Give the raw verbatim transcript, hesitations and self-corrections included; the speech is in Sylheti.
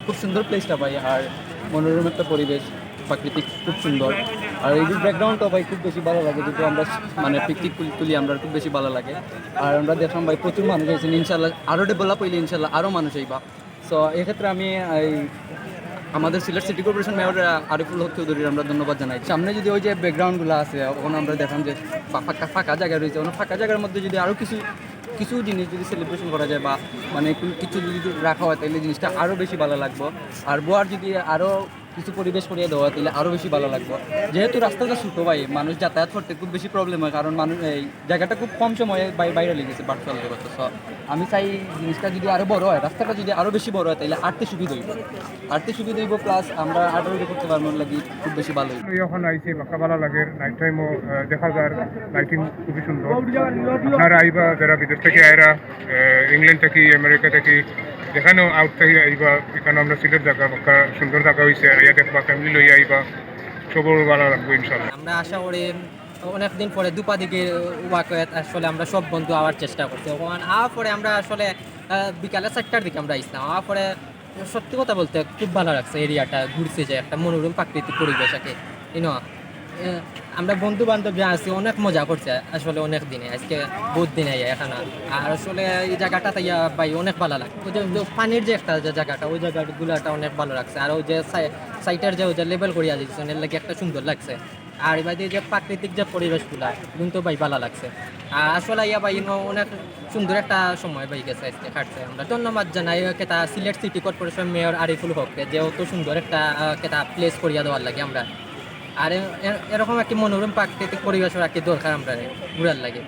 খুব সুন্দর প্লেসটা ভাই, আর মনোরম একটা পরিবেশ, প্রাকৃতিক, খুব সুন্দর। আর এই ব্যাকগ্রাউন্ডটা ভাই খুব বেশি ভালো লাগে, যদি আমরা মানে পিকনিক তুলি, আমরা খুব বেশি ভালো লাগে। আর আমরা দেখলাম ভাই প্রচুর মানুষ আইছেন, ইনশাল্লাহ আরও ডেভেলপ হইলে ইনশাল্লাহ আরও মানুষ আইবা। সো এক্ষেত্রে আমি এই আমাদের Sylhet city corporation mayor Ariful Haque চৌধুরীর আমরা ধন্যবাদ জানাই। সামনে যদি ওই যে ব্যাকগ্রাউন্ডগুলো আছে, ওখানে আমরা দেখলাম যে ফা- ফাঁকা ফাঁকা জায়গা রয়েছে, ওখানে ফাঁকা জায়গার মধ্যে যদি আরও কিছু কিছু জিনিস যদি সেলিব্রেশন করা যায় বা মানে একটু কিছু যদি রাখা হয়, তাহলে জিনিসটা আরও বেশি ভালো লাগবো। আর বোয়ার যদি আরও কিছু পরিবেশ করিয়া দেওয়া হয়, তাহলে আরও বেশি ভালো লাগবো। যেহেতু রাস্তাটা ছোটো ভাই, মানুষ যাতায়াত করতে খুব বেশি প্রবলেম হয়, কারণ মানুষ এই জায়গাটা খুব কম সময়ে বাই- বাইরে লেগেছে ভার্চুয়াল জগতে। সো আমি চাই জিনিসটা যদি আরও বড় হয়, রাস্তাটা যদি আরও বেশি বড় হয়, তাহলে আটতে সুবিধা হইব, আটতে সুবিধা হইব, প্লাস আমরা আটাআটি করতে পারবো, লাগি খুব বেশি ভালো হইব। এখন আইছি বাক্কা ভালা লাগের, নাইট টাইমও দেখা যার লাইটিং খুবই সুন্দর। আপনারা আইবা যারা বিদেশ থাকি আইরা, ইংল্যান্ড থাকি, আমেরিকা থাকি, যেখানেও আউট থাকি আইবা, এখানে আমরা সিলেট জায়গা বাক্কা সুন্দর জায়গা হইছে, আইয়া দেখবা, ফ্যামিলি লইয়া আইবা, সবর ভালা লাগবো ইনশাল্লাহ। আমরা আশা করি অনেকদিন পরে দুপা দিঘির ওয়াকওয়েত আসলে আমরা সব বন্ধু আওয়ার চেষ্টা করছি। ওখান আওয়ার পরে আমরা আসলে আহ, বিকালে চারটার দিকে আমরা আইসলাম। আওয়ার পরে সত্যি কথা বলতে খুব ভালা লাগছে এরিয়াটা ঘুরছি, যে একটা মনোরম প্রাকৃতিক পরিবেশ আর কি। ইনো আমরা বন্ধু বান্ধব যে আছি অনেক মজা করছে আসলে অনেক দিনে, আজকে বহুত দিন আইয়া এখানে। আর আসলে এই জায়গাটা তাইয়া ভাই অনেক ভালা লাগে। ওই যে যে পানির যে একটা যে জায়গাটা, ওই জায়গাগুলাটা অনেক ভালা লাগছে। আর ওই যে সাই- সাইটের যে ওই যে লেভেল করিয়া দিচ্ছেন, এর লাগি একটা সুন্দর লাগছে। আর এবার যে প্রাকৃতিক যে পরিবেশগুলা, কিন্তু ভাই ভালা লাগছে। আর আসলে ইয়া ভাই ইনো অনেক সুন্দর একটা সময় ভাই গেছে আজকে কাটছে। আমরা ধন্যবাদ জানাই কেতা Sylhet city corporation mayor Ariful হককে, যে অত সুন্দর একটা আহ, কেতা প্লেস করিয়া দেওয়ার লাগি আমরা। আর এ- এ- এরকম একটি মনোরম প্রাকৃতিক পরিবেশ রাখি দরকার আমরা ঘুরার লাগি।